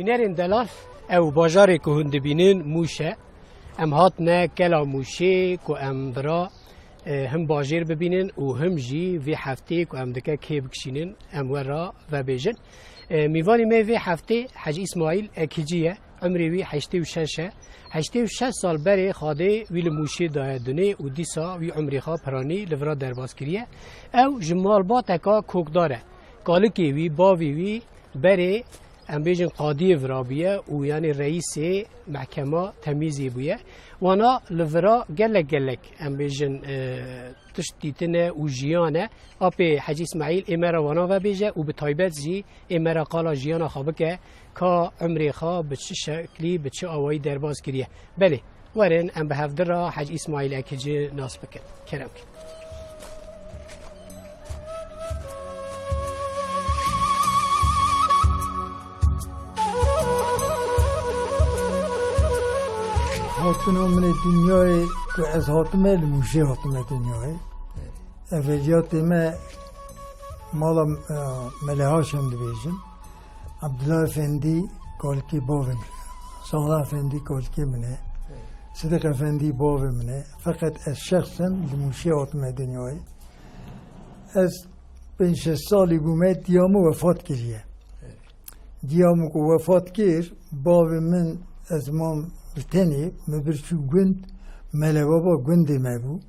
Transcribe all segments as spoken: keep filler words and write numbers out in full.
Bînerên delal, ew bajarê ku hûn dibînin Mûş e. Em hatine Kela Mûşê ku em vira, e, him bajêr bibînin û him jî vê heftê ku em dike kê bikişînin, em we ra vebêjin. E, mîvanî me vê heftê Hecî Îsmaîl Ekicî ye. Emrê wî heştê û şeş e. Heştê û şeş sal berê Xwedê wî li Mûşê daye dunê û dîsa wî emrê xwe piranî li vira derbas kiriye. Ew ji malbateka kokdar e. Kalikê wî, bavê wî berê, em bêjin, qadiyê vira bûye û yanî reîsê mehkema temîzê bûye. Wana li vira gelek gelek, em bêjin, e, tişt dîtine û jiyane. Apê Hecî Îsmaîl ê me re wana vebêje û bi taybet jî ê me re qala jiyana xwe bike, ka emrê xwe bi çi şeklî, bi çi awayî derbas kiriye. Belê, werin em bi hevdi re Hecî Îsmaîl Ekici nas bikin. Kerem kin. Hatina min ê dinyayê ku ez hatime, li Mûşê hatime dinyayê. Evveliyatê me mala, e, Mele Haşem dibêjin. Abdullah Efendî kalikê bavê min e. Sala Efendî kalikê min e. Sidiq Efendî bavê min e. Feqet ez şexsen li Mûşê hatime dinyayê. Ez pênc şeş salî bûme, diya min wefat kiriye. Diya min ku wefat kir, bavê min, ez mam bi tenê, min bir çû gund, Mele Baba gundê me bû.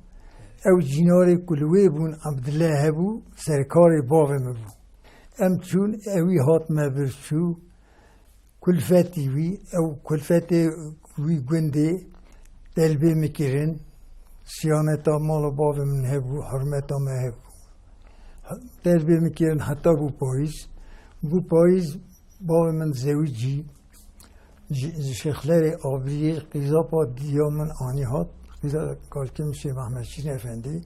Ew cînarê ku li wê bûn, Abdullah hebû, serkarê bavê min bû. Em çûn, ewî hat me bir çû, kulfetî wî, ew kulfetê wî gundê telbê min kirin, siyaneta mala bavê min hebû, hurmeta me hebû. Telbê min kirin heta bû payîz. Bû payîz, bavê min zewicî, ji, ji Şêxlerê Abriyê qîza pa diya min anî hat, qîza kalikê min Şêx Mehmed Şîrîn Efendî.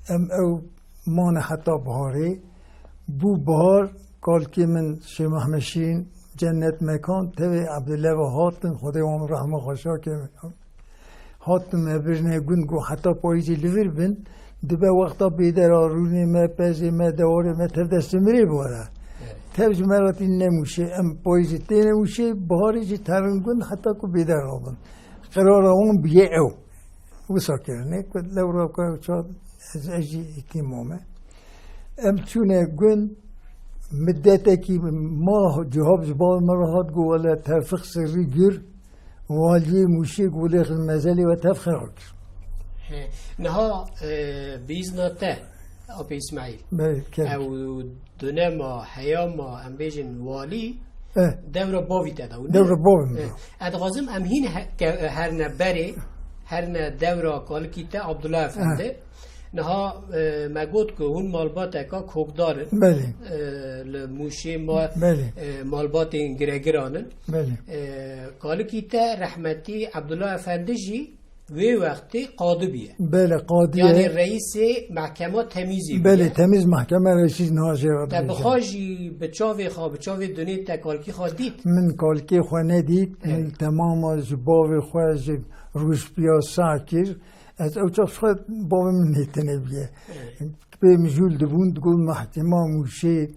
Em ew mane heta biharê. Bû bihar, kalikê min Şêx Mehmed Şîrîn cennet mekan, tevê Ebdullah ve hatin, Xwedê wan rehma xweşa ke hatin me birine gund, got heta payîzê li vir bin, dibe wexta bêdera rûnê me, pezê me, dewarê me tev destê mirê bore. Evet. Tev ji me re tîn ne Mûşê, em payîzê têne Mûşê, biharê jî tevin gund heta ku bêder rabin. Qerara wan bûye ew. Wisa kirine ku lewra ku ew çar ez, ez jî îtî mame. Em çûne gund, middetekî mala Cihab ji bal min re hat, got, wele Tevfîq Sirrî Gür, waliyê Mûşê, got, lê xil mezelê we tev xera kir. He, niha, e, bi îzna te, Apê Îsmaîl. Belê, kerem. Ew dunema, heyama, em bêjin walî, Eh. dewra bavî te de, ne? Dewra bavê min de. Eh. Ez dixwazim em hîn he-, ke-, herne berê, herne dewra kalikî te Abdullah Efendi. Eh. Niha, e, me got ku hûn malbateka kokdar in. Belê. E, li Mûşê ma-, Belê. e, malbatên giregiran in. Belê. E, kalikî te rehmetî Abdullah Efendi jî wê wextê qadi bûye. Belê, qadî ye. Yanî reîsê mehkema temîzê bûye. Belê, temîz mehkeme reîsî niha jê re dibêje. Te bi xwe jî bi çavê xwe, bi çavê dunê te kalikî xwe dît? Min kalikê xwe nedît. Evet. Min temama ji bavê xwe, ji rûşpiya seh kir. Ez ew çax ji xwe bavê min nêtine bûye. Evet. Pê mijûl dibûn, digot mehkema Mûşê,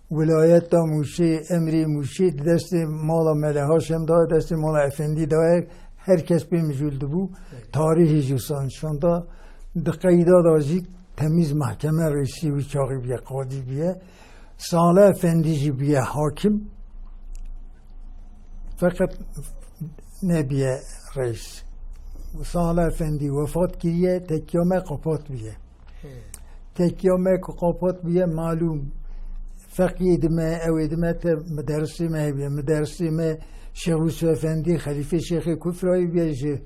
wilayeta Mûşê, emrê Mûşê di destê mala Mele Haşem de, destê mala Efendî de, her kes pê mijûl dibû. Evet. Tarîhê jî wisa nîşan da. Di qeyda de jî temîz mehkeme reîsî wî çaxî bûye, qadî bûye. Sale Efendî jî bûye hakim. Feqet nebûye reîs. Sale Efendî wefat kiriye, tekiya me qapat bûye. Tekiya me ku qapat bûye, malûm, feqiyê dime, ew ê dime te miderisê me hebûye. Miderisê me Şêx Yûsif Efendî, xelîfê Şêxê Kufrayê bûye, ji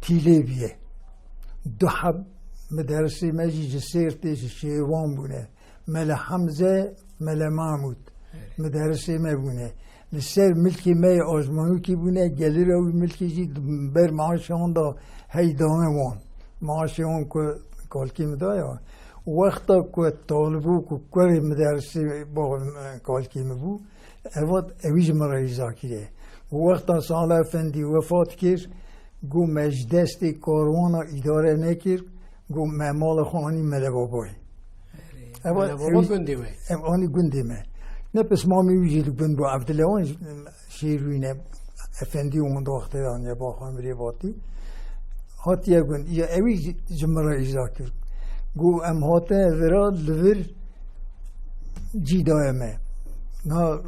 Tîlê bûye. Du heb miderisê me jî ji Sêrtê, ji Şêrwan bûne. Mele Hemze, Mele Mahmûd miderisê me bûne. Li ser milkê me yê ajmanokî bûne, gelira wî milkê jî ber maaşê wan da hey dane wan. Maaşê wan ku kalkê min da ya. Wexta ku talibû ku kurê miderisê ba kalkê min bû, evat ewî ji min re îza kiriye. Wexta Salih Efendî wefat kir, got me ji destê karwana îdare nekir, got me mala xwe anî Mele Babayê. Ev Mele Baba ew gundê we? Ev anî gundê me. Ne pismamî wî jî li gund bû, Evdilewan Şêrwîne, efendî wan di wextê de hatiye, Baxan Mirê Batî. Hatiye gund. Ya ewî ji, ji min re îza kir. Got, em hatine vira li vir cî daye me. Na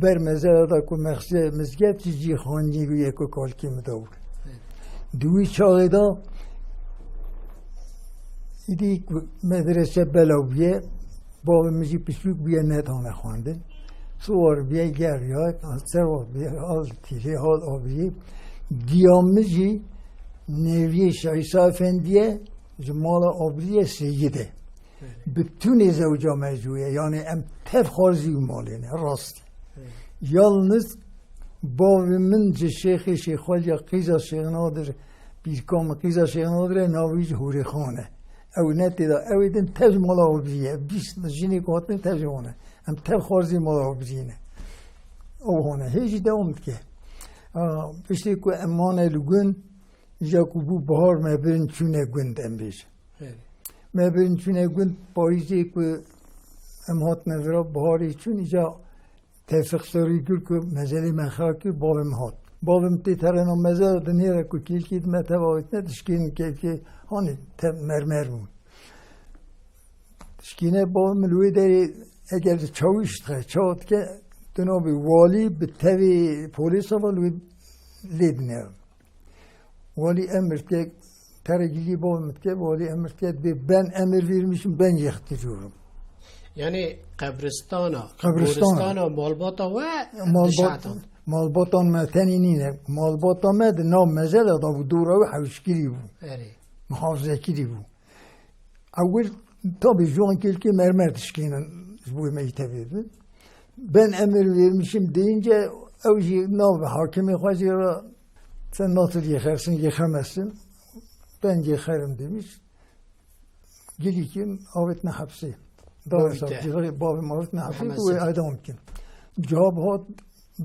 ber mezera da ku mexse mizgeft jî cî xanî bûye ku kalkê min de bû. Di wî çaxê de îdî ku medrese belav bûye, bavê min jî piçûk bûye, nedane xwendin. Siwar bûye, geriya, ser wext bûye, hal tîrê, hal abriyê. Diya min jî Neviyê Şeh Îsa Efendî ye, ji mala abriyê Seyid e. Bi tunê zewca mecû ye, yanî em tev xwarzî û malê ne, rast. Yalniz bavê min ji Şêxê Şêxweliya qîza Şêx Nadir, pîrka min qîza Şêx Nadir e, navê wî jî Hûrê Xan e. Ew ne tê de, ew ê din tev ji mala abriyê ye. Bîst jinê ku hatine tev ji wan e. Em tev xwarzî mala abriyê ne. Ew hane. Hê jî dewam dike. A, piştî ku em mane li gund, îja ku bû bihar me birin çûne gund, em bêjin. Evet. Me birin çûne gund, payîzê ku em hatine vira, biharê çûn, îja Tevfîq Serî kir ku mezelê me xira kir, bavê min hat. Bavê min tê terena mezara dinêre ku kêlkê di me teva avêtine, dişkên kêlkê hanê te mermer bûn. Dişkîne bavê min li wê derê eger di çawîş dixe, çawa dike, tu nabê walî bi tevê polîsa ve li wê lê dinêrin. Walî emir dike, terê gilî bavê min dike, walî emir dike, dibê ben emir vermişim, ben yıktırıyorum. Yani qebristana, Qebristana. Goristana, malbata we Malbat, dişatan. Malbatan me tenî nîne. Malbata me di nav mezela da bû, dora wî hewşkirî bû. Erê. Muhafizekirî bû. Ewil tabi ji wan kêlkê mermer dişkînin ji bo meytebê bin. Ben emir vermişim deyince ew jî nav hakimê xwe jî re sen nasıl yıkarsın, yıkamazsın. Ben yıkarım demiş. Gilî kim avêtine hepsê. Bavê Dawê te. Savcılığı bavê min avêtine hepsê, Hemen tu wê sefil. Edam kim. Cevap hat,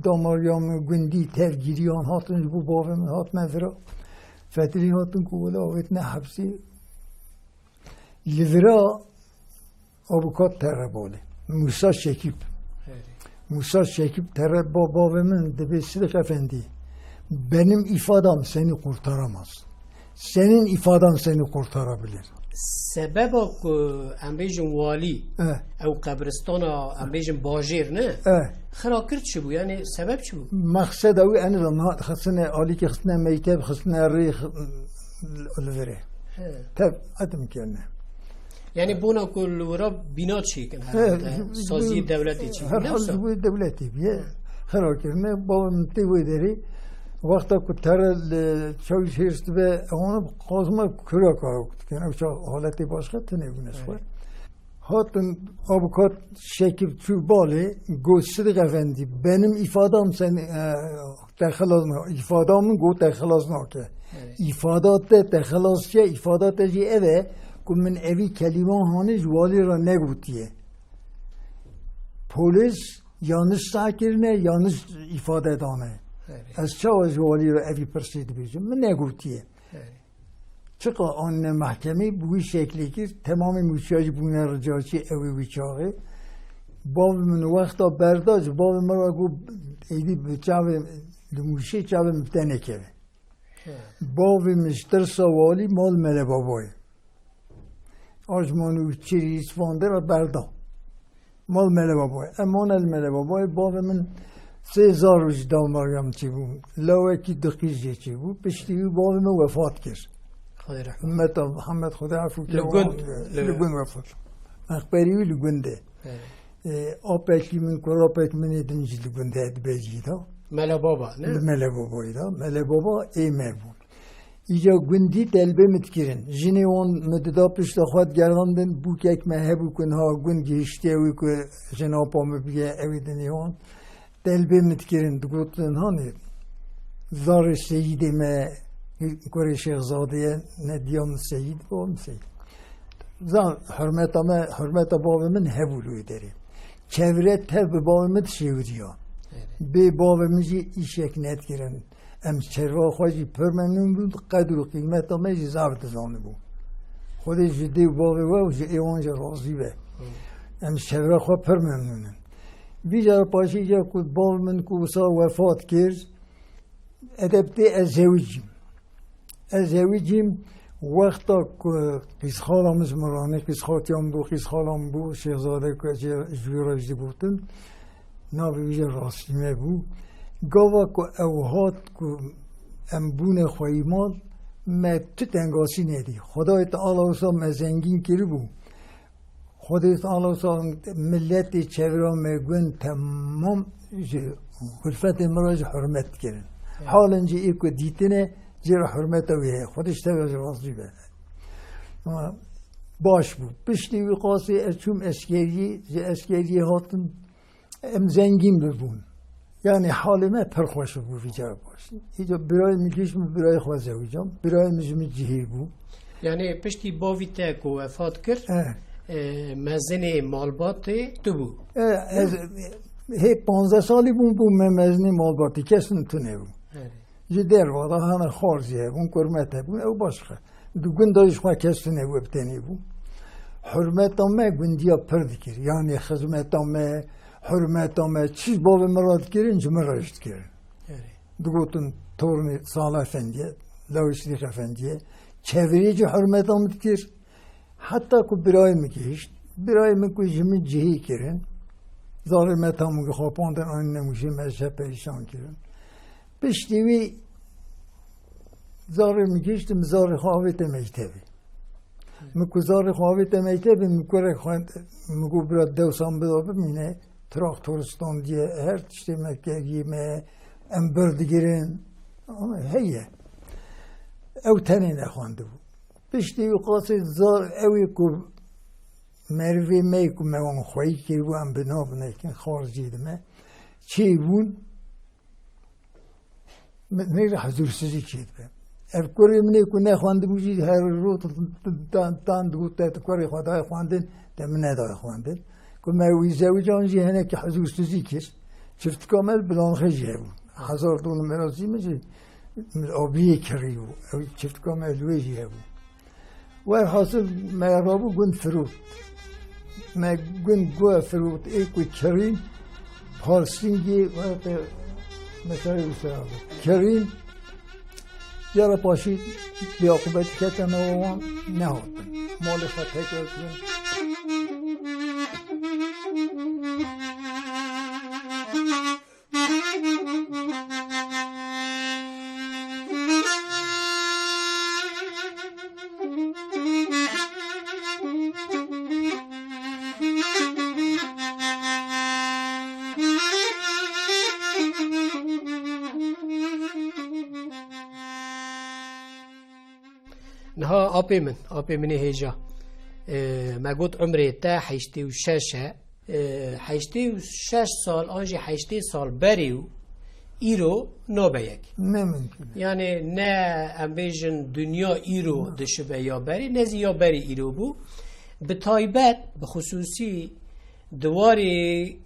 damarya min gundî tev giriyan hatin ji bo bavê min hatine vira. Fetilî hatin ku wele avêtine hepsê. Li vira avukat tere balê. Musa Şekip. Evet. Musa Şekip tere ba-, bavê min dibê Sidik Efendi. Benim ifadam seni kurtaramaz. Senin ifaden seni kurtarabilir. Sebeba ku em bêjin walî, Eh. ew qebristana, em bêjin bajêr ne? Eh. Xira kir çi bû? Yani sebep çi bû? Maqseda wî ene de niha xistine alîkî, xistine meyteb, xistine rê, xi-, li virê. He. Tev etim kirine. Yani bona ku li wira bîna çêkin He, herhalde. ji, Saziyê ji, dewletê çêkin. Herhal Ne ji wisa? Bo dewletê bûye. He. Xira kirine, bavê min tê wê derê. Wexta ku tere li çawiş hêrs dibe, ewana qazma kura kar dikin. Ew çax haletê başqa tune bûne ji xwe. Evet. Hatin avukat Şekip çû balê, got, Sidik Efendi, benim ifadam sen, e, te xilas na-, ifada min got te xilas nake. Evet. Ifada te te xilas diye, ifada te jî ev e ku min evî kelîman hanê ji walî re negotiye. Polîs yanlış sah kirine, yanlış ifade dane. Evet. Ez çawa ji walî re evî pirsê dibêjim? Min negotiye. Evet. Çiqa anîne mehkemê bi wî şeklê kir, temamê mûşiya jî bûne ricaçî ew ê wî çaxê. Bavê min wexta berda ji bavê min re got, êdî bi çavê li mûşê çavê min bi te nekeve. He. Bavê min ji tirsa walî mal Mele Babayê. Ajman û çirî Îsfandê re berda. Mal Mele Babayê. Em mane li Mele Babayê, bavê min sê zarok ji damariya min çêbû. Lawekî du qîz jê çêbû. Piştî wî bavê min wefat kir. Xwedê rehmet. Ummeta Mihemed Xwedê efû ke Li gund, wan, li li gund wefat. Mexberî wî li gund e. Evet. E, apekî min, kurapek min ê din jî li gund e, di Becî de. Mele Baba, ne? Li Mele Babayê de. Mele Baba ê me bû. Îca gundî telbê min dikirin. Jinê wan min dida pişta xwe digerandin, bûkek me hebû ku niha gund gihiştiye wî ku jina apa min bûye, ew ê dinê wan. Telbê min dikirin, digotin, hanê, zarê Seyîdê me, kurê Şêxzadê ye, ne diya min Seyîd, bava min Seyîd. Zan, hurmeta me, hurmeta bavê min hebû li wê derê. Çevre tev bi bavê min dişêwiriya. Evet. Bê bavê min jî îşek nedikirin. Em ji çerva xwe jî pir memnûn bûn, qedr û qîmeta me jî zaf dizanibû. Xwedê ji dê û bavê we û ji êwan jî razî be. Hı. Em ji çevra xwe pir memnûn in. Vî cara paşî ca ku bav min ku wisa wefat kir, edeb tê ez zewicîm. Ez zewicîm, wexta ku qîzxala min ji min ranê, qîzxatiyan bû, qîzxalan bû, şêxzade ku ez ê ji wî re jî digotin, navê wî jî Rastîme bû. Gava ku ew hat ku em bûne xweyî mal, me tu tengasî nedî. Xwedayê Teala wisa me zengîn kiribû. Xwedê Teala wisa miletê çevra me gund temam ji xulfetê min re jî hurmet dikirin. Evet. Halen jî ê ku dîtine jê re hurmeta wî heye. Xwedê ji te re jî razî be. Ama baş bû. Piştî wî qasê ez çûm eskeriyê, ji eskeriyê hatim. Em zengîn bibûn. Yanî halê me pir xweş bû vî cara paşî. Îca birayê min gihişt min birayê xwe zewicam. Birayê min ji min cihê bû. Yanî piştî bavî te ku wefat kir, Eh. e, mezinê malbatê tu bû. Eh, ez, hê panzdeh salî bûm, bûm me mezinê malbatê. Kes min tune bû. Erê. Ji derve de hene xwarzî hebûn, kurmet hebûn, ew başqa. Di gund de jî xwe kes tune bû, bi tenê bû. Hurmeta me gundiya pir dikir. Yanî xizmeta me, hurmeta me, çi ji bavê min re dikirin, ji min re jî dikirin. Erê. Digotin, tornê Sala Efendiye, lawê Sidîq Efendiye, çevirê jî hurmeta min dikir. Heta ku birayê min gihişt, birayê min ku ji min cihê kirin, zarê me tam xapandin, anîne Mûşê, me ji hev perîşan kirin. Piştî wî zarê min gihişt, min zarê xwe avête mektebê. Min ku zarê xwe avête mektebê, min kurek xwend, min got, bira, dewsan bida bimîne, traktor standiye, her tiştê me kiriye, me em bir digirin. Ama heye. Ew tenê nexwendibû. Piştî wî qasê zar ew ê ku merivê me yê ku me wan xweyî kiribû, em bi nav nekin, xarzî dime. Çêbûn, min, min huzûrsizî çêdibe. Ev kurê min ê ku nexwendibû jî her rot tan, tan digot, te kurê xwe daye xwendin, te min nedaye xwendin. Ku me wî zewican jî hinekî huzûrsizî kir. Çiftika me li Bilanxê jî hebû. Hezar don merasî min jî abiyê kirî bû. Ew çiftika me li wê jî hebû. Werhasil me rabû gund Firût. Me gund guhe Firût ê ku kirîn, parsingê werte mesela wisa bû. Kirîn, yara paşî bi aqibet kete nava wan nehatin. Malê xwe tekrar kirin. Niha apê min, apê min ê hêja, e, me got umrê te heştê û şeş e, e, heştê û şeş sal an jî heştê sal berî û îro nabe yek. Ne mimkun. Yanî ne em bêjin dinya îro dişibe ya berî, ne zî ya berî îro bû. Bi taybet, bi xisûsî di warê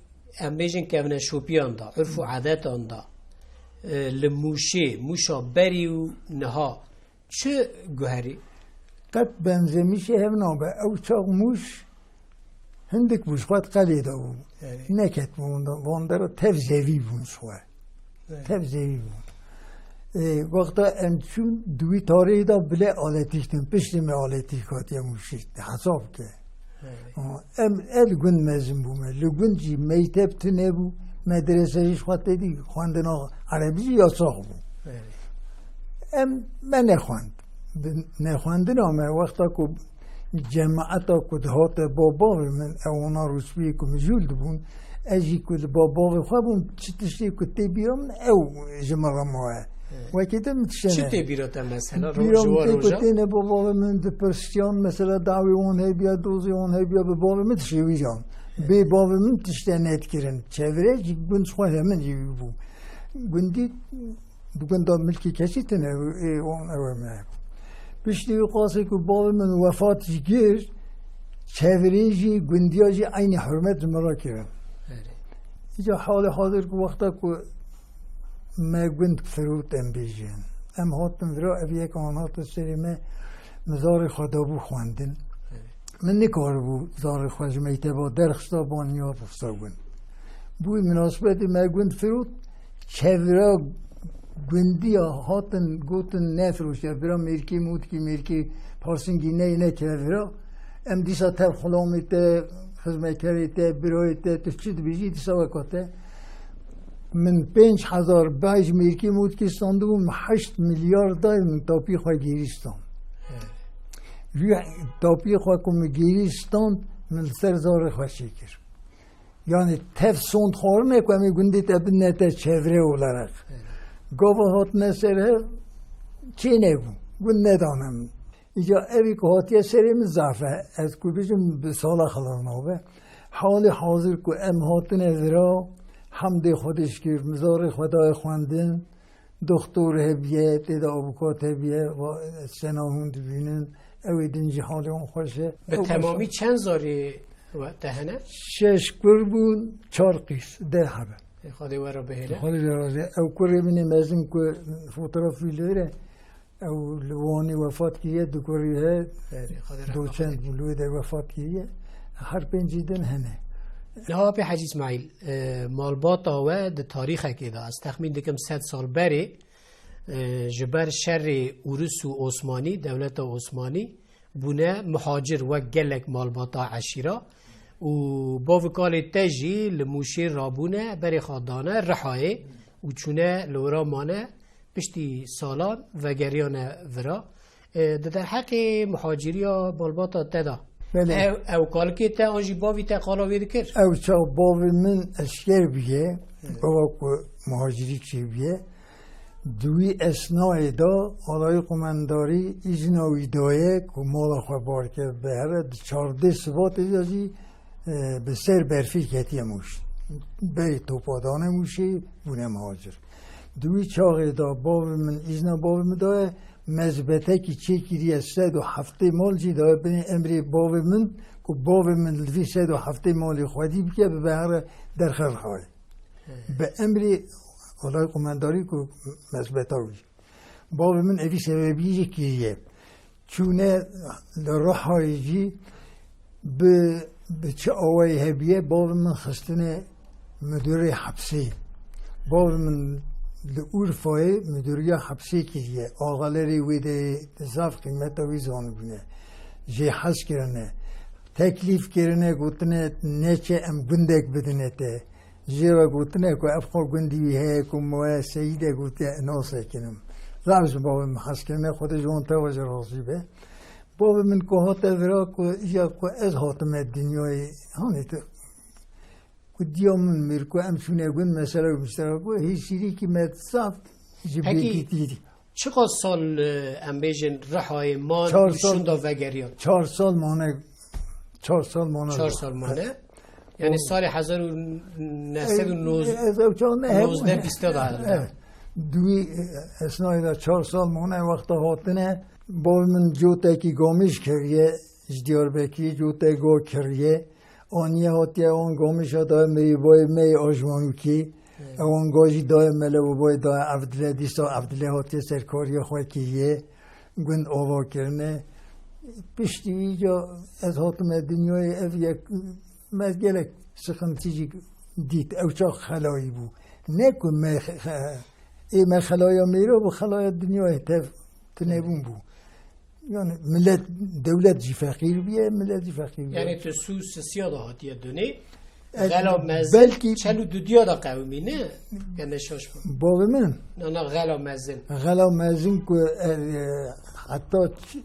em bêjin kevneşopiyan de, urf û adetan de, e, li Mûşê, Mûşa berî û niha, çi guherî? Qet benzemîşê hev nabe. Ew çax Mûş hindik bû, ji xwe di qelê de bû. Evet. Neketbû winda, van dera tev zevî bûn ji xwe. Evet. Tev zevî bûn. Ê, wexta em çûn di wî tarîhê de bile aletî ditin, piştî me aletî hatiye Mûşê. Hesab ke. Evet. Ama em, ez li gund mezin bûme. Li gund jî mekteb tune bû, medrese jî ji xwe tê dî, xwendina erebî jî yasax bû. Evet. Em, me nexwend. Bi nexwendina me, wexta ku cemaeta ku dihate babavê min, ew wana rûspiyê ku mijûl dibûn, ez jî ku li babavê xwe bûm, çi tiştê ku tê bîra min, ew ji min re maye. Evet. Wekî din min tiştê Çi ne- tê bîra te mesela, Bîra ji min wan tê ku roja? Têne bi bavê min dipirsiyan, mesela dawî wan hebiya, dozê wan hebiya, bi bavê min dişêwijan. Bê bavê min tişte nedikirin. Çevre jî gund xwe hemin jî wî bû. Gundî, bi gunda milkî kesî tine, ê wan ew e me. Piştî wî qasê ku bavê min wefat jî kir, çevrê jî, gundiya jî eynî hurmet ji min re kirin. Erê. Îca halê hazir ku wexta ku me gund firût em bêjin. Em hatin vira, ev yek an hate serê me, min zarê xwe dabû xwendin. Evet. Min nikaribû zarê xwe ji mekteba derxista, baniya bixisa gund. Bû minasibetê me gund firot, çevira gundiya hatin gotin nefiroşe, bira mêrkê Mûtkî, mêrkê Parsingî neyne çevira. Em dîsa tev xulamê te, xizmetkarê te, birayê te, tu çi dibêjî dîsa weka te. Min pênc hezar bej mêrkê Mûtkî standibû, min heşt milyar dayê min tapî xwe gêrî stand. Vî tapî xwe ku min gêrî stand, min li ser zarê xwe çêkir. Yani tev sond xwarine ku em ê gundê te bidine te çevre olarak. Gava hatine ser hev çê nebû. Gund nedane min. Îca evî ku hatiye serê min zaf e. Ez ku bijim bi sala xilas nabe. Halê hazir ku em hatine vira, hemdê Xwedê şikir, mizarê xwe dayê xwendin, doktor hebiye, tê de avukat hebiye, va, sena hûn dibînin, ew ê din jî halê wan xweş e. Bi Ew temamî başa- çend zarê we te hene? Şeş kur bûn, çar qîz, deh hebe. Ê, Xwedê we re bihêle. Xwedê re razî. Ew kurê min ê mezin ku fotografî lêre, ew li Wanê wefat kiriye, du kurî he, Erê, Xwedê rehmet doçent bû, li wê de wefat kiriye. Her pêncî din hene. Niha Apê Hecî Îsmaîl, e, malbata we di tarîxekê de, ez texmîn dikim sed sal berê, e, ji ber şerê Ûris û Osmanî, dewleta Osmanî, bûne muhacir wek gelek malbata eşîra û bav û kalê te jî li Mûşê rabûne, berê xwe dane Rihayê û çûne li wira mane, piştî salan vegeriyane vira. E, di derheqê muhaciriya malbata te de, Belê. ew, ew kalikê te an jî bavî te qala wê dikir? Ew çax bavê min esker bûye, Evet. bava ku muhacirî çêbûye. Di wî esnayê de alayê qumendarî îzna wî daye ku mala xwe bar ke bihere, di çardeh Sibatê de jî, e, bi ser berfê ketiye Mûş. Berê topa dane Mûşê, bûne muhacir. Di wî çaxê de bavê min, îzna bavê min daye, mezbetekî çêkiriye, sed û heftê mal jî daye binê emrê bavê min, ku bavê min li vî sed û heftê malê xwedî bike, bibe here derxe Rihayê. Bi emrê Olayê Qumendarî ku mezbeta wî. Bavê min evî sebebî jî kiriye. Çûne li Rihayê jî bi, bi çi awayî hebiye, bavê min xistine midûrê hepsê. Bavê min li Urfayê midûriya hepsê kiriye. Axalerê wê de zaf qîmeta wî zanibûne. Jê hez kirine. Teklîf kirine, gotine, neçe em gundek bidine te. Jê ve gotine ku ev xwe gundî wî heye ku moye Seyîde gotiye, nas ekinim. Zaf ji bavê min hez kirine, Xwedê ji wan teva jî razî be. Bavê min ku hate vira ku îja ku ez hatime dinyayê, hanê tu, ku diya min mir, ku em çûne gund, mesela muştera ku hêsîrîkî me zaf ji Pekî, bêkî tî. Çiqas sal, e, em bêjin Rihayê man Çar û sal, şûnda vegeriyan? Çar sal mane, çar sal mane. Çar sal mane. Yani O salê hezar û neh sed û nozdeh, Ez ew çax ne hebû. nozdeh bîsta da. Evet. Duî, e, esnayê de çar sal mane wexta hatine. Bavê min cotekî gamîş kiriye, ji Diyarbekirê cotek go kiriye. Aniye hatiye wan gamîşa daye mirîbayê me yê Ajmanûkê. Evet. Ewan ga jî daye mele û bayê daye Evdile, dîsa Evdile hatiye serkariya xwe kiriye. Gund ava kirine. Piştî wî ca ez hatime dinyayê, ev yek me gelek sıkıntı jî dît. Ew çax xelayî bû. Ne ku me xe-, xe-, ê me xelaya mêra bû, xelaya dinyayê tev tunebûn bû. Yani millet, dewlet jî feqîr bûye, millet jî feqîr bûye. Yani tu sû sisiya da hatiye dunê. E, Xela mezin, belkî çel û dudiya da qewimî, ne? Gene şaş bû. Bavê min? Na, na, xela mezin. Xela mezin ku, e, e, heta ç-,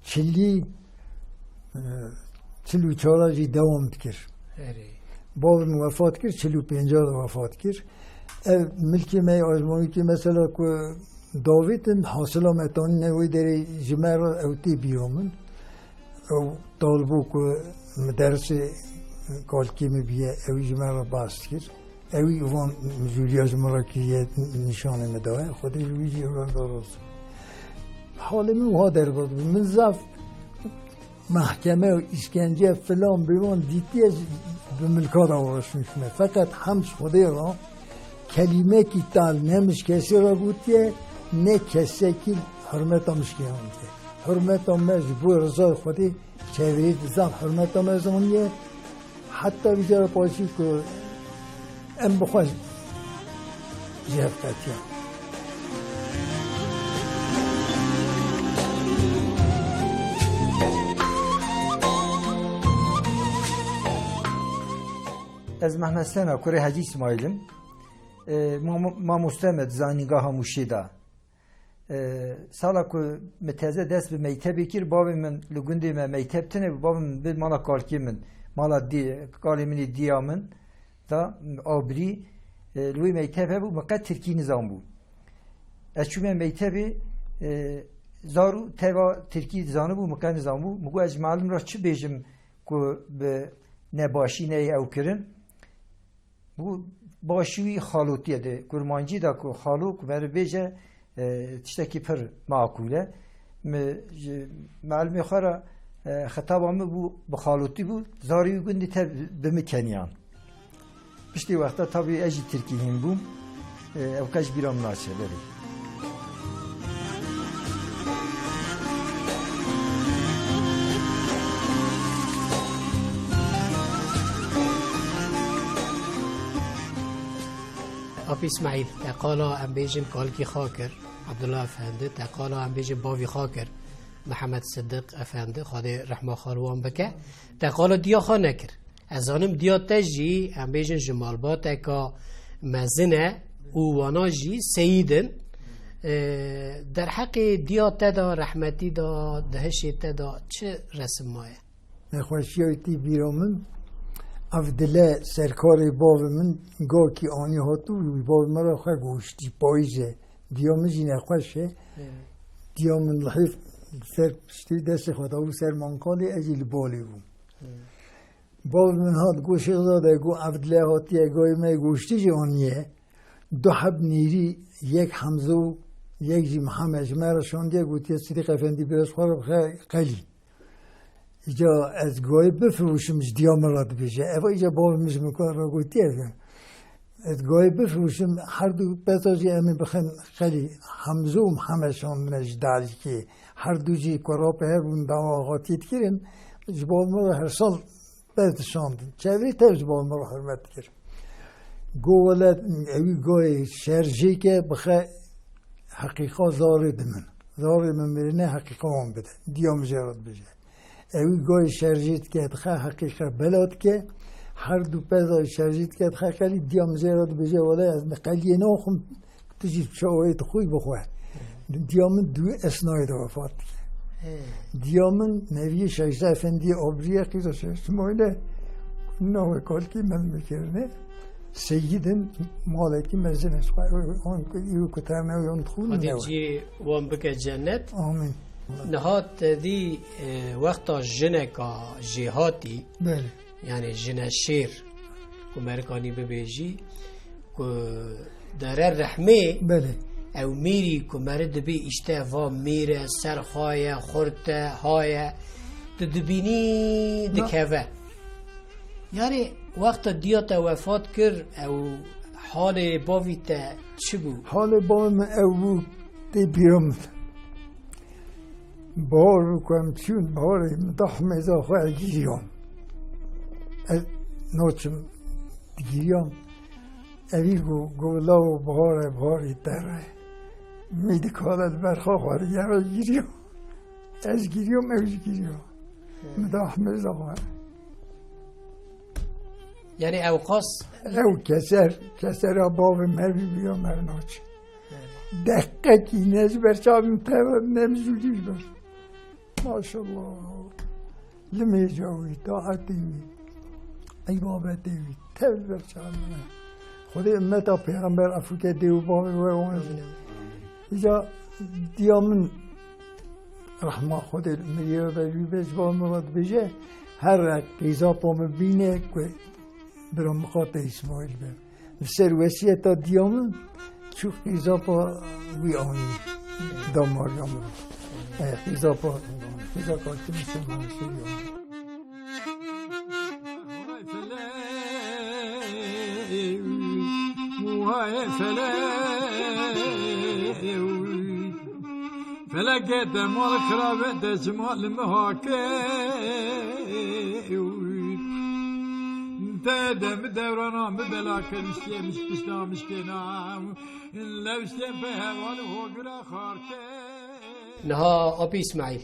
çilî, e, çil û çara jî dewam dikir. Erê. Bavê min wefat kir, çil û pênca de wefat kir. Ev milkê me yê Ajmanûkê mesela ku davêtin, hasila me tanîne wê derê ji me re ew tê bîra min. Ew talibû ku min dersê kalkê min bîye, ew ji me re behs dikir. Ewî van mijûliya ji min re kiriye, nîşanê min daye. Xwedê ji wî jî ew re daroz. Halê min wiha derbas bû. Min zaf mehkeme û îşkence filan bêvan dîtiye, bi milka de uğraşmış me. Feqet hemd ji Xwedê re kelîmekî tal ne min ji kesî re gotiye, ne kesekî hurmeta min şikênandiye. Hurmeta me ji bo rizayê Xwedê çevrê di zaf hurmeta me zaniye. Heta vîca re paşî ku Em bi xwe jî hev qetiyan. Ez Mehmet Sena, kurê Hecî Îsmaîl im. E, mamo-, mamoste me di Zanîngeha Mûşê de. E, sala ku min teze dest bi mektebê kir, bavê min li gundê me mekteb tune bû, bavê min bi mala kalkê min, mala dî-, kalê min ê diya min da Abrî, e, li wê mekteb hebû, min qet tirkî nizanbû. Ez çûme mektebê, e, zar û teva tirkî zanibû, min qet nizanbû. Min got, ez ji melim re çi bêjim ku bi nebaşî neyê ew kirin? Bû başî wî xalotî ye, di kurmancî de ku xalo ku meriv bêje, e, tiştekî pir maqûl e. Mi ji melimê xwe re, e, xitaba min bû, bi xalotî bû, zarê wî gundî te bi min keniyan. Piştî wexta tabî ez jî tirkî hîn bûm. E, ew qet ji bîra min naçe, belê. Apî Îsmaîl, te qala em bêjin kalkî xwe kir, Abdullah Efendi, te qala em bêjin bavî xwe kir, Mihemed Sidiq Efendi, Xwedê rehma xwe li wan bike. Te qala diya xwe nekir. Ez zanim diya te jî, em bêjin ji malbateka mezin e û wana jî seyîd in. E, derheqê diya te de, rehmetî de, dihişê te de çi resim maye? Nexweşiya wî tê bîra min, ev dile serkarê bavê min gakî anî hatû, bavê min re xwe goştî payîzê. Diya min jî nexweş e. Diya min li hêv ser piştî destê xwe dabû ser mankalê, ez jî li balê bûm. Bavê min hat got, Şêxzade, got, ev dile hatiye gayê me goştî jî aniye. Du heb nêrî, yek Hemzo, yek jî Mihemed ji me re şandiye, gotiye, Sidîq Efendî, biraz xwe re bixe qelî. Îca ez gayê bifiroşim ji diya min re dibêje. Eva îca bavê min ji min re gotiye. Ez gayê bifiroşim, her du peza jî em ê bixin qelî. Hemzo û Mihemed şandine ji dalîkê. Her du jî ku rapê hev bûn, dawa axatiyê dikirin. Ji bavê min re her sal pez dişandin. Çevrî tev ji bavê min re hurmet dikir. Got, wele ewî gayê şerjê ke bixe heqîqa zarê di min. Zarê min mirine heqîqa wan bide. Diya min jê re dibêje. Ewî gayê şerjê dike, dixe heqîqe bela dike, her du peza şerjê dike, dixe qelî, diya min jê re dibêje, wele ez qeliyê naxwim, tu jî çawayê dixwî bixwe. Diya min di wî esnayê de wefat dike. Diya min neviyê Şehzade Efendiyê Abriyê, qîza Şehzade Îsmaîlê, navê kalkî min mikirinê. Seyîdin malekî mezin e. An ku îro ku terne yan dixwin Xwedê newe. Cî wan bike cennet. Amîn. Niha te dî, e, wexta jineka jêhatî, Belê. yani jine şêr, ku merikanî bibêjî, ku dere rehmê, Belê. ew mîrî ku meri dibî, îşte va mîr e, ser xwe ye, xurt e, ha ye, tu dibînî Na- dikeve. Yani wexta diya te wefat kir, ew halê bavî te çi bû? Halê bavê min ew bû, tê bîra min. Bahar bû ku em çûn, baharê min da hemêza xwe giriyam. Ez naçim, giriyam. Evî got, got, lawo bahar e, baharê te re. Mî dikale li ber xwe xwe digere, giriyam. Ez giriyam, ew jî giriya. Min da hemêza xwe. Yani ew qas Ew keser, kesera bavê me bî, bîya me naçe. Deqekî ne ji ber çavên te re, ne min zûdî ji ber. Maşallah. Limêja wî, taetê wî, îbabetê wî, tev li ber çavên me. Xwedê ummeta Pêxember efûke dê û bavê we wan jî. Îca diya min, rehma Xwedê li miriyê ve be, wî be ji wan min re dibêje, her re qîzapa min bîne ku bira min xate Îsmaîl be. Li ser wesiyeta diya min çû qîzapa wî anî, damariya min. E, qîzapa, qîzapa Tûnusê min şêrî anî. Feleke demal xirabe, dezmal mihake. Te dem devrana mi bela kir, mişkê miş pişta mişkê na. Lewştê pe heval hogura xarke. Niha Apê Îsmaîl,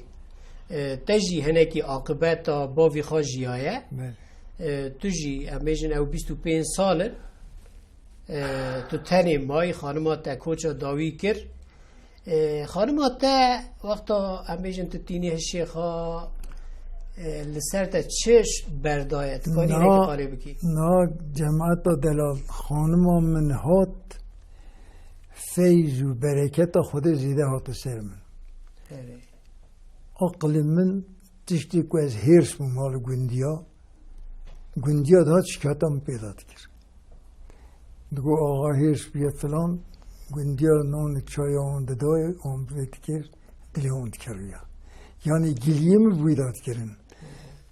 e, te jî hinekî aqibeta bavî xwe jiyaye. Belê. E, tu jî, em bêjin, ew bîst û pênc sal in. E, tu tenê mayî, xanima te koça dawî kir. E, xanima te, wexta em bêjin tu tînî hişê xwe, e, li ser te çi ş-, berdaye? Tu kanî Na, hinekî qalê bikî? Na cemaeta delal, xanima min hat, feyz û bereketa Xwedê zêde hate ser min. Erê. Aqilê min tiştê ku ez hêrs bûm li gundiya, gundiya dihat şikayeta min pê de dikir. Digo, "Axa hêrs bûye filan, gundiya nan û çaya wan didayê, wan bi vê dikir, dilê wan dikeriya." Yanî giliyê min bi wî de dikirin.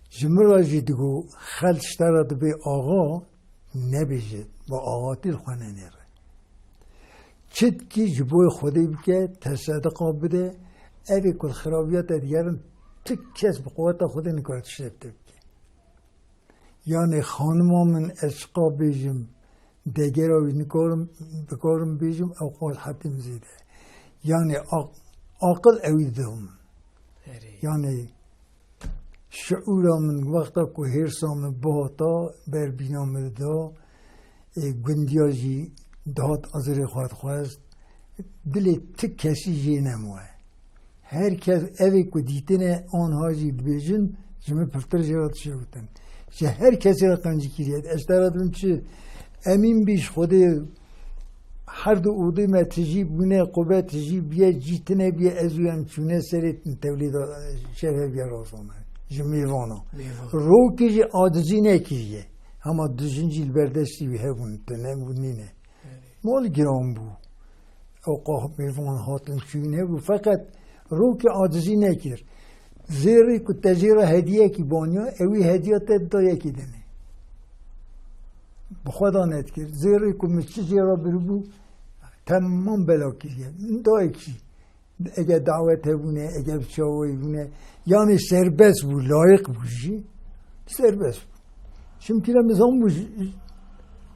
Ji min re jî digo, "Xelk ji te re dibê axa, nebêje, bi axatî li xwe nenêre. Çi dikî ji bo Xwedê bike, te sediqa bide, evê ku li xirabiya te digerin, tu kes bi quweta Xwedê nikare tiştek te bike." Yanê xanima min, ez çiqa bêjim, degera wî nikarim, dikarim bêjim, ew qas hetê min zêde. Yanê aq-, aqil ewî dida min. Erê. Yanê şiûra min wexta ku hêrsa min bihata, ber bîna min dida, ê, gundiya jî dihat ezirê xwe dixwest, dilê ti kesî jê nemaye. Her kes evê ku dîtine, anha jî dibêjin, ji min pirtir jê re dişewitin. Ji her kesî re qencî kiriye. Ez te re dibim çi? Emîn bî ji Xwedê, her du odê me tijî bûne, qube tijî bûye, cî tune bûye, ez û em çûne serê tewlîda şevê bûye razane. Ji mêvana. Mêvan. Rokê jî acizî nekiriye. Hema dijin jî li ber destî wî hebûn, tune bû nîne. Mal giran bû. Ew qah mêvan hatin çûyîn hebû. Feqet rokê acizî nekir. Zêrê ku te jê re hediyekî baniya, ewî hediya te dida yekî dinê. Bi xwe da nedikir. Zêrê ku min çi jê re biribû, temam bela kiriye. Min dayek jî. Ege dawet hebûne, ege bi çawayî bûne, yanî serbest bû, layiq bû jî, serbest bû. Çimkî re mizan bû jî.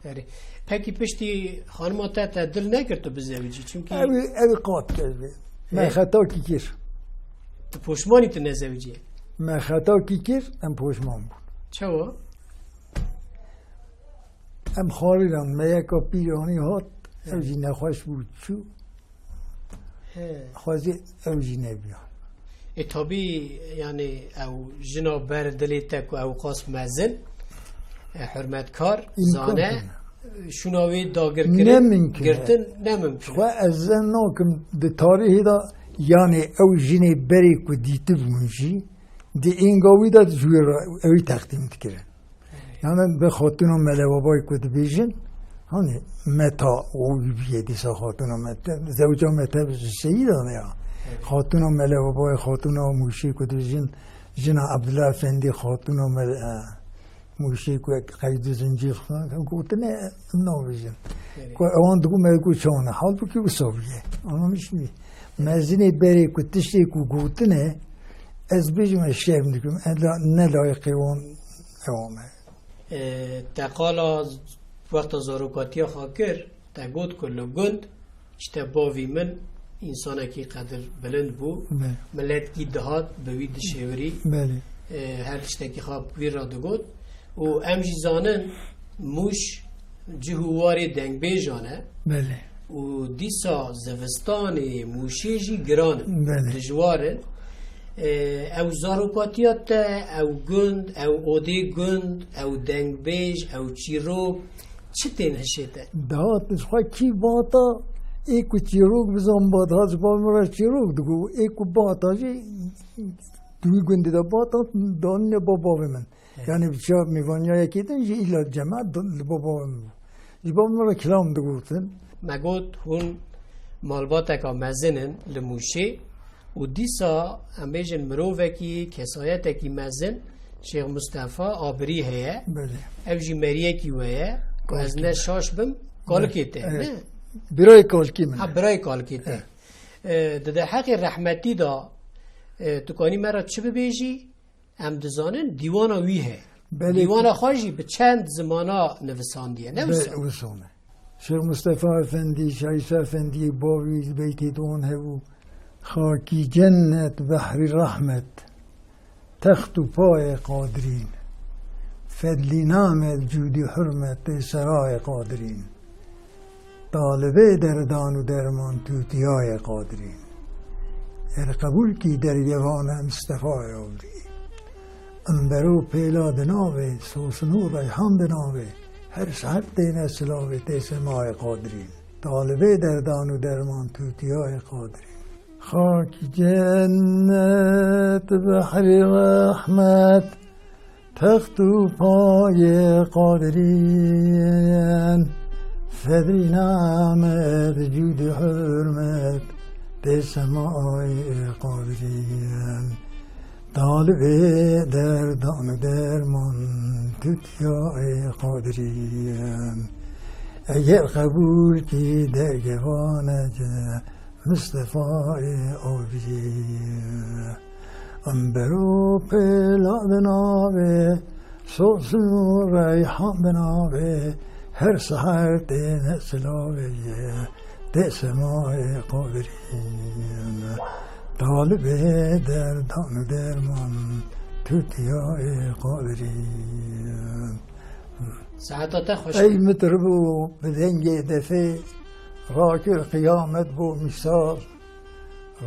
Erê. Pekî piştî xanima te, te dil nekir tu bizewicî? Çimkî Ew ê, ew ê qat kir. Me E? xeta kî kir. Tu poşmanî tu nezewicî? Me xeta kî kir, em poşman bûn. Çawa? Em xwarî ran, me yeka pîranî hat, ew He. jî nexweş bû, çû. He. Xwezî ew jî nebiya. E, tabî, yanî ew jina ber dilê te ku ew qas mezin, e, hurmetkar, İmkan zane, tune. şûna wê dagirkirin, Ne mimkun e. girtin, ne mimkun e. Xwe ez zen nakim di tarîhê de, yanî ew jinê berê ku dîtibûn jî, di ênga wî de ji wî re ewî teqdîm dikirin. Yani bi xatuna Mele Babay ku dibêjin, hani meta o bîye dîsa xatuna mete, zewca mete ji seyîdan ya. Evet. Xatuna Mele Babay, xatuna Mûşê ku dibêjin, jina Abdullah Efendi, xatuna Mele, e, Mûşê ku qeyd û zincîr falan, gotine nabêjin. Evet. Ku ewan digo me ku çawan e. Halbuki wisa bûye. Anlamış mı? Mezinê berê ku tiştê ku gotine, ez bêjim ez şerm dikim. Ez la-, ne layiqê wan Ew me. E, te qala wexta zarokatiya xwe kir, te got ku li gund ji te bavî min însanekî qedir bilind bû. Belê. Miletkî dihat bi wî dişêwirî. Belê. E, her tiştekî xwe bi wî re digot. Û em jî zanin Mûş cih û warê dengbêjan e. Belê. Û dîsa zivistanê Mûşê jî giran in, Belê. dijwar in. E, ew zarokatiya te, ew gund, ew odê gund, ew dengbêj, ew çîrok, çi tên hişê te? Dahat ji xwe kî bata, ê ku çîrok bizan bata, ji bar min re çîrok digo, ê ku bata jî di wî gundê de bata, danîne ba bavê min. Evet. Yani bi çawa mêvaniya yekê din jî îlla cemaet di-, li baba min bû. Ji baba min re kilam digotin. Me got hûn malbateka mezin in li Mûşê û dîsa em bêjin mirovekî, kesayetekî mezin Şêx Mustefa Abirî heye. Belê. Ev jî meriyekî we ye. Ku ez Kalkî ne me. şaş bim, kalikê te, Evet. ne? Birayê kalikî min. Ha, birayê kalikê te. Evet. E, di de heqê rehmetî de, e, tu kanî me re çi bibêjî? Em dizanin dîwana wî heye. Belê. Dîwana xwe jî bi çend zimana nivisandiye, ne Be-, wisa? Wisa ne. Şêx Mustefa Efendî, Şah Îsa Efendî, bavî beytê di wan hebû. Xakî cennet, behrî rehmet, text û payê qadirîn. Fedlî namet, cûdî hurmet, tê serayê qadirîn. Talibê derdan û derman tûtiyayê qadirîn. Her qebûl kî dergevane Mistefayê avrî. Em bero pêla di navê, sosin û reyhan di navê, her şehr têne silavê tê semayê qadirîn. Talibê derdan û derman tûtiyayê qadirîn. Xakî cennet, behrî rehmet, text û payê qadirîn. Fedrî namet, cûdî hurmet, tê semayê qadirîn. Talibê derdan û derman, tûtiyayê qadirîn. Eger qebûl kî dergevane ce, Mistefayê avrî. Em bero pêla di navê, sosin û reyhan di navê, her seher têne silavê ye, tê semayê qadirîn. Talibê derdan û derman, tûtiyayê qadirîn. Saeta te xweş. Ey mitribû bi dengê defê, rakir qiyamet bo mîsal.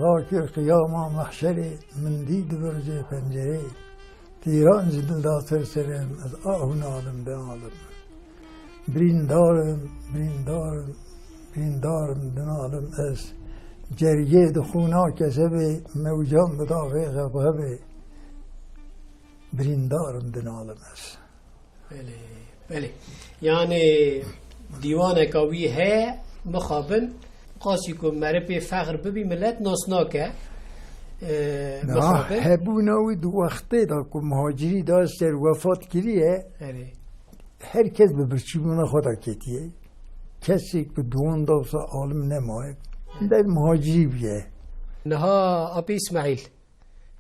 Rakir qiyama mehşerê, min dî di bircê pencerê. Tîran ji dil da ser serê min, ez ahû nalim, binalim. Birîndar im, birîndar im, birîndar im, dinalim ez. Cergê di xûna kesebê, mewcan bi davê xebxebê. Birîndar im, dinalim ez. Belê, belê. Yani dîwaneka wî heye, mixabin, qasî ku meriv pê fexr bibî, millet nas nake. Ee, Niha mixabin. Hebûna wî di wextê de ku muhacirî da ser wefat kiriye, Erê. Her kes bi birçîbûna xwe de ketiye. Kesek bi duwan da wisa alim nemaye. Ber muhacirî bûye. Niha Apê Îsmaîl,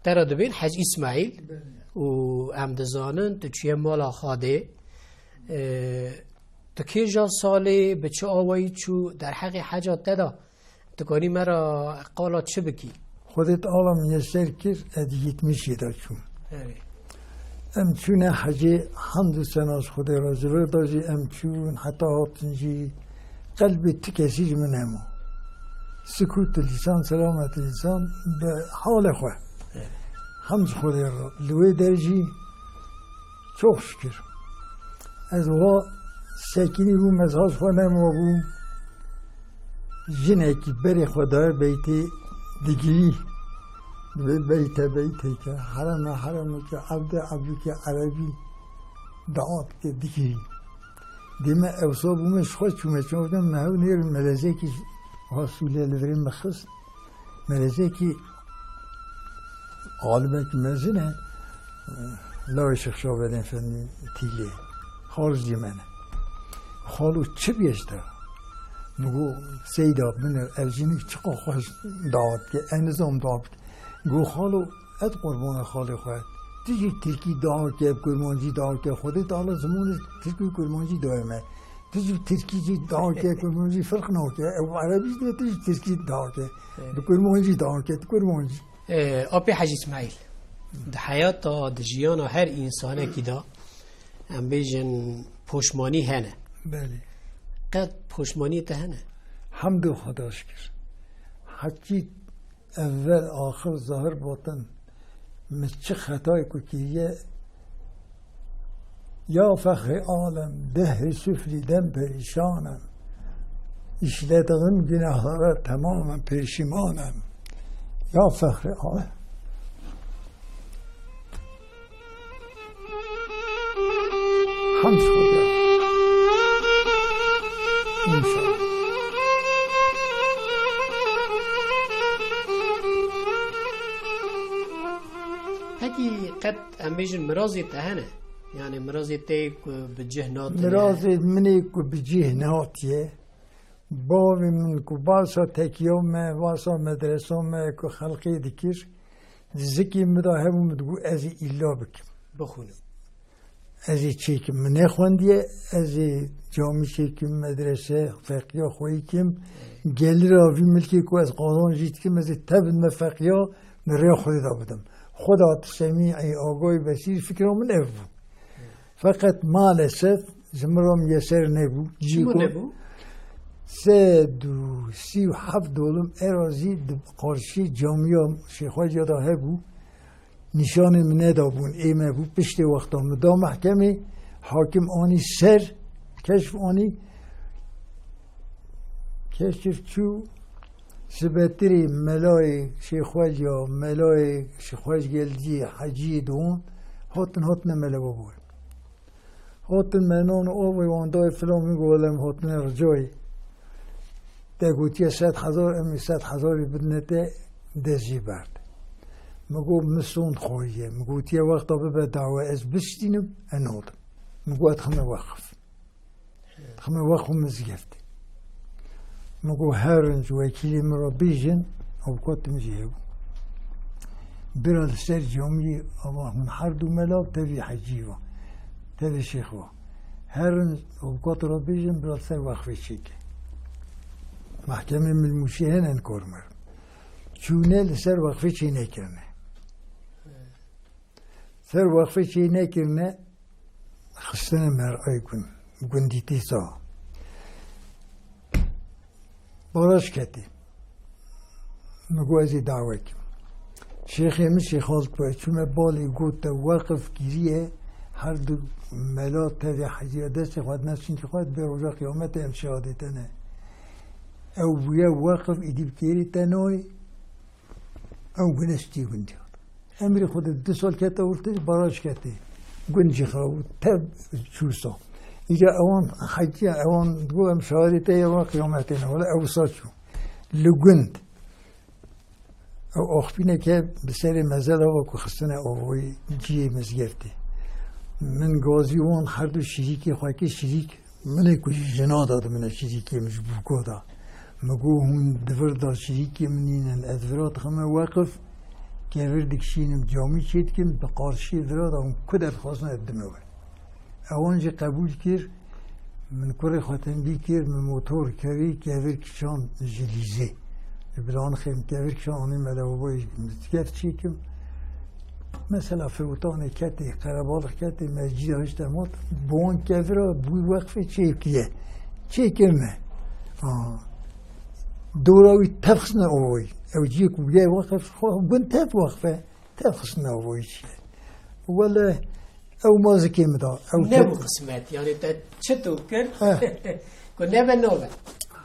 te re dibên Hec Îsmaîl Belê. Û em dizanin tu çûye mala Xadê. Ee, tu kêja salê, bi çi awayî çû, derheqê heca te de, tu karî me re qala çi bikî? Xwedê teala min yekser kir, ez yetmişê de çûm. Erê. Em çûne hecê, hemd û sena ji Xwedê re, ji vir de jî em çûn, heta hatin jî qelbê tu kesî ji min nema. Sukût lisan, selamet lisan, bi halê xwe. Erê. Hem ji Xwedê re, li wê der jî çok şükür. Ez wa sekinî bûm, ez haj xwe nema bûm. Jinekî berê xwe daye beytê digirî. Dibê beyte beyteke, hereme heremeke, ebde ebdike erebî, daat ke digirî. Dê me ewsa bûme ji xwe çûme, çawa me hew nêr melezekî ha sûle li virê me xist. Melezekî alimekî mezin e, lawê Şêx Şabedên Efendî Tîlê. Xal jî me ne. Xalo çi bêjte? Min got, Seyda, min ev jinik çiqa xweş dawa dike, ez nizam dawa bike. Got, Xalo, ez qurbana xalê xwe. Tu jî tirkî dawa ke, kurmancî dawa ke, Xwedê Teala zimanê tirkî û kurmancî daye me. Tu jî tirkî jî dawa ke, kurmancî firq nake. Ew erebî jî dibe, tu jî tirkî dawa ke. Evet. Bi kurmancî dawa ke, tu kurmancî. Ee, Apê Hecî Îsmaîl, di heyata, di jiyana her însanekî de, em bêjin, poşmanî hene. Belê. Qet poşmanî te hene? Hemdû Xweda şikir. Heçî evvel axir zahir batin, min çi xetayê ku kiriye, Ya fexrê alem, dehrî suflî dem perîşan em. Îşlediğim günahlara tamamen perişiman em. Ya fexrê alem. Hamd Xwedê. İnşallah. Pekî qet em bêjin mirazê te hene? Yani mirazê te ku bi cih natine? Mirazê min ê ku bi cih natiye, bavê min ku basa tekiya me, basa medresa me ku xelqê dikir, di zikê min de hebû, min digot, ez ê îlla bikim. Bixwînim. Ez ê çêkim. Min nexwendiye, ez ê camî çêkim, medrese, feqiya xweyî kim. Gelira vî milkê ku ez qazanc jî dikim, ez ê tevin me feqiya, min rêya Xwedê da bidim. Xweda ti semî, ey agayî, besîr, fikra min ev bû. Feqet maalesef ji min re miyeser nebû. Çima Cî ku nebû? Sed û sî û heft dolim erazî di qarşî camiya Şêxweciya de hebû. Nîşanê min nedabûn, ê me bû, piştê wexta min da mehkemê, hakim anî ser, keşf anî, keşf çû, sibetirê melayê Şêxweciya, melayê Şêxwec Gelcî, Hecî Doğan, hatin, hatine mele baba. Hatin me nan û avê wan dayê filan, min got, "Wele em hatine ricayê." Te gotiye sed hezar, em ê sed hezarê bidine te, dest jê berd. Min got, "Min sond xwariye." Min gotiye, "Wexta bibe dawe ez bistînim, ez nadim." Min got, "Ez dixime weqf." Dixime weqf û mizgeftê. Min got, "Her rinc wekîlê min re bêjin, avukatê min jî hebû. Bira li ser camiyê ava hûn her du mela tevî hecî va, tevî şêx va. Her rinc avukatê re bêjin, bira li ser wexfê çêke." Mehkemê milmûşê hene, inkar me. Çûne li ser wexfê çê nekirine. Ser wexfê çê nekirine, xistine mer'ey gund, gundî tîsa. Baraj ketê. Min got, "Ez ê dawe kim." Şêxê min Şêx Xalt bû, çûme balê got, "Te weqf kiriye, her du mela tevê hecîya destê xwe dine, çinkî xwe dibê roja qiyametê em şehadê te ne." Ew bûye weqf, îdî bi kêrî te nayê, ew gune stî gundî. Emrê Xwedê du sal kete ortê, baraj ketê. Gund jî xew, tev çû sa. Îca ewan hecîya, ewan digo, "Em şahidê te ye, ewan qiyametê ne." Wele ew sa çû. Li gund. Ew axpîneke bi serê mezela ve ku xistine avayî cihê mizgeftê. Min gazî wan her du şirîkê xwe kir, şirîk Min ê ku ji jina de dimine şirîkê min ji bûka de. Min got, "Hûn di vir de şirîkê min nînin, ez vira dixime weqif, kevir dikişînim, camî çê dikim, bi qarşiyê vira de hûn ku derdixwazin ez dime we." Ewan jî qebûl kir, min kurê xwe tembî kir, min motor kerî, kevir kişand ji lîzê. Ji Bilanixê min kevir kişand, anî me lewbayê mizgeft çêkim. Mesela firotanê ketê, qerebalix ketê, mescîda hişte mat, bi wan kevira bû weqfê çêkiye. Çêkirine. Ha. Dora wî tev xistine avayî. Ew ciyê ku bûye weqf, xwe gund tev weqf e. Tev xistine avayî çi ye. Wele ew ma zikê min da. Ew Nebû ket- qismet. Yani te çi tu kir? Eh. Ku nebe nove.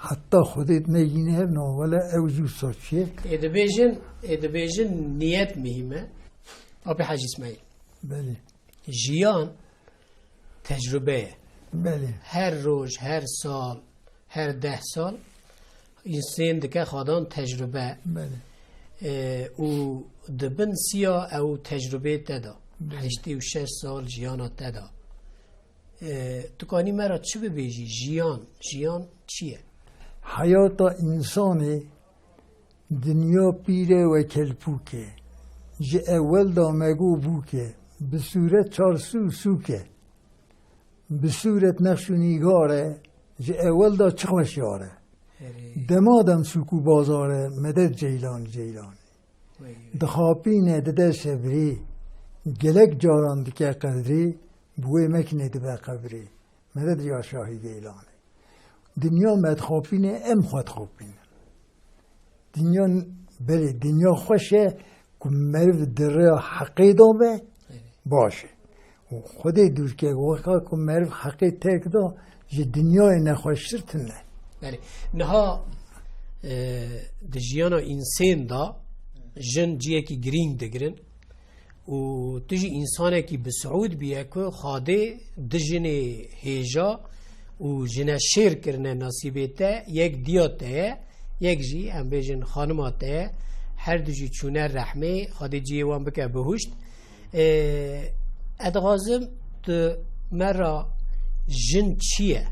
Heta Xwedê me yîne hev na, wele ew jû saçiye. Ê dibêjin, ê dibêjin niyet muhîm e. Apê Hecî Îsmaîl. Belê. Jiyan tecrube ye. Belê. Her roj, her sal, her deh sal însên dike xadan tecrube. Belê. Ê, û di bin siya ew tecrubeyê te da. Belê. Heştê û şeş sal jiyana te da. Ê, tu kanî me re çi bibêjî? Jiyan, jiyan çi ye? Heyata însanê, dinya pîr e we kelpûk e. Ji ewel da me got bûk e. Bi sûret çarsû sûk e. Bi sûret nexş û nîgar e. Ji ewel da çi xweş yar e. Herê. Dema dem sûk û bazar e. Medet Ceylan, Ceylanî. Wey, wey. Dixapîne, dide sebrî, gelek caran dike qedrî, bi wê mekinê dibe qebrî. Medet ya Şahî Geylanê. Dinya me dixapîne, em xwe dixapînin. Dinya, belê, dinya xweş e, ku meriv di rêya heqê de be, baş e. Û Xwedê dûr ke, weka ku meriv heqê terk da, ji dinyayê nexweştir tune. Belê. Niha, e, di jiyana însên de jin ciyekî girîng digirin û tu jî însanekî bi siûd bûye ku Xadê di jinê hêja û jine şêr kirine nasîbê te, yek diya te ye, yek jî, em bêjin, xanima te ye. Her du jî çûne rehmê, Xadê cihê wan bike bihuşt. Ê, ez dixwazim tu me ra jin çi ye?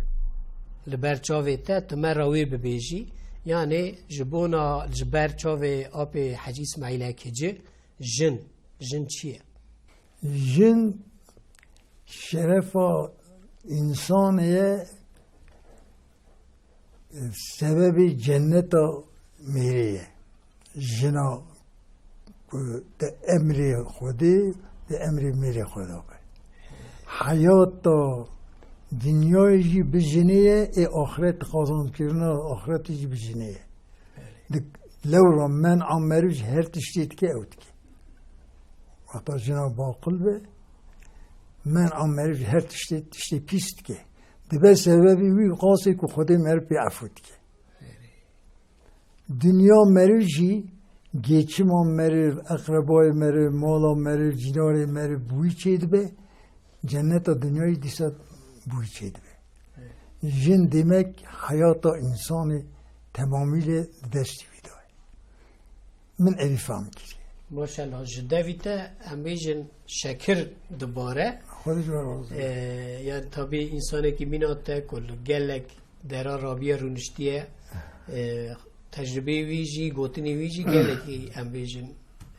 Li ber çavê te tu me ra wê bibêjî. Yanê ji bona, ji ber çavê apê Hecî Îsmaîlek Hicî, jin, jin çi ye? Jin Şerefa însanê ye, e, sebebê cenneta mêrê ye. Jina ku di emrê Xwedê, di emrê mêrê xwe de be. Heyata dinyayê jî bi jinê ye, ê axret qazankirina axretê jî bi jinê ye. Di lewra men'a meriv ji her tiştê dike, ew dike. Wexta jina baqil be, men'a meriv ji her tiştê, tiştê pîs dike. Dibe sebebî wî qasê ku Xwedê meriv pê efû dike. Dinya meriv jî, geçima meriv, eqrebayê meriv, mala meriv, cînarê meriv bi wî çêdibe, cenneta dinyayê dîsa bi wî çêdibe. Jin demek heyata însanê temamî lê di destî wî de ye. Min evî fehm kiriye. Maşallah, ji devî te em bêjin şekir dibare. Xwedê ji we razî be. Ee, yani tabî însanekî mîna te ku li gelek dera rabiye rûniştiye, ee, tecrübeyê wî jî, gotinê wî jî gelekî em bêjin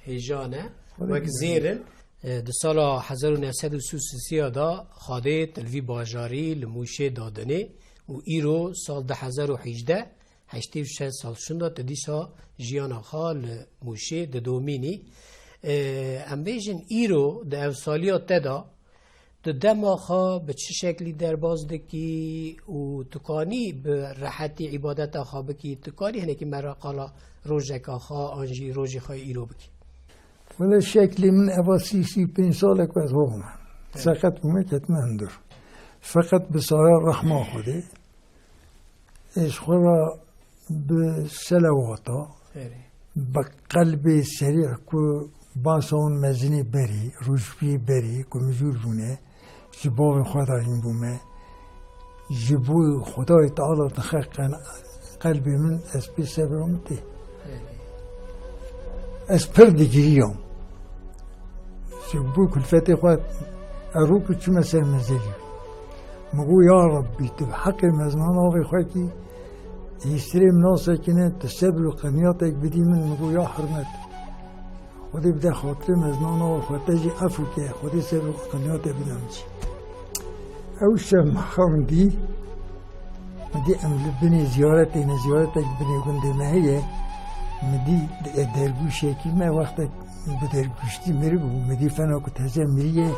hêja ne, Xwedê wek bi zêr in. Ee, di sala hezar û neh sed û sî û sê de Xadê te li vî bajarî li Mûşê dadinê û îro sal du hezar û hejdeh, heştê û şeş sal şûnda tu dîsa jiyana xwe li Mûşê didomînî. Ee, em bêjin îro di ev saliya te de tu dema xwe bi çi şeklî derbas dikî û tu kanî bi rehetî îbadeta xwe bikî, tu kanî hinekî me re qala rojeka xwe an jî rojê xwe îro bikî? Wele şeklê min eva sî, sî û pênc salek ez hoxme. Evet. Seqet bûme ketime hundir. Feqet bi saya rehma Xwedê. Ez xwe re bi selewata, Erê. bi qelbê serî ku basa wan mezinê berî, rûspiyê berî, ku mijûl bûne, ji bavê xwe de hîn bûme, ji bo Xwedayê Teala dixe qen-, qelbê min, ez pê sebra min tê. Erê. Ez pir digiriyam. Ji bo kulfetê xwe erû ku çûme ser mezelî. Min got, ya Rabbî, tu bi heqê mezina navê xwe kî hîstirê min nasekine, tu sebr û qeniyatek bidî min. Min got, ya hurmet, Xwedê bide xatirê mezina navê xwe, te jî efû ke, Xwedê sebr û qeniyatek bide min jî. Ew şev meha min dî, min dî em li binê ziyaretê ne, ziyaretek binê gundê me heye. Min dî, e, dergûşekî me wextek bi dergûştî miribû. Min dî fena ku teze miriye,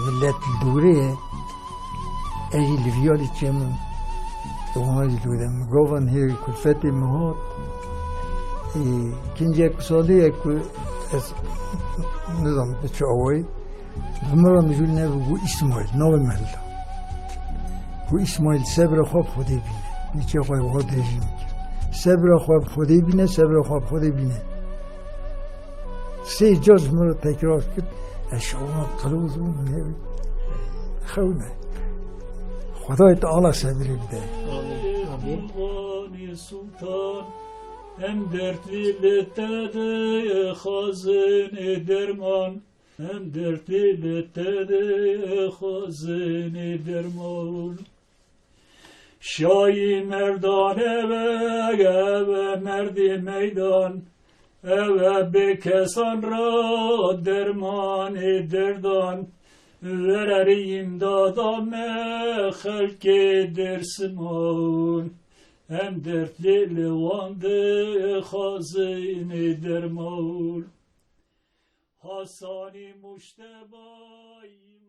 millet li dorê ye. Ez jî li viya lîçe min, wana jî dû de. Min gavan hê kulfetê min hat. Ê, kincek salê ye ku ez nizam bi çi awayî. Bi min re mijûl nebû, bû Îsmaîl, navê min hilda. Bû Îsmaîl, sebra xwe bi Xwedê bîne. Lîçe xwe bi xwe dirêjî min kir. Sebra xwe bi Xwedê bîne, sebra xwe bi Xwedê bîne. Sê car ji min re tekrar kir, ez şewna qilûz bûm, min hevî xewne. Xwedayê Teala sebrê bide. Amîn, amîn. Sultan, em dertlî li te dixwazin ê derman, em dertlî li te dixwazin ê derman. Şayî merdan ev e, ev e merdê meydan, ev e bêkesan ra dermanê derdan. Vererî îmdada me xelkê Dêrsiman, em dertlê li wan dixwazin ê derman. Hasanî Muştebayî.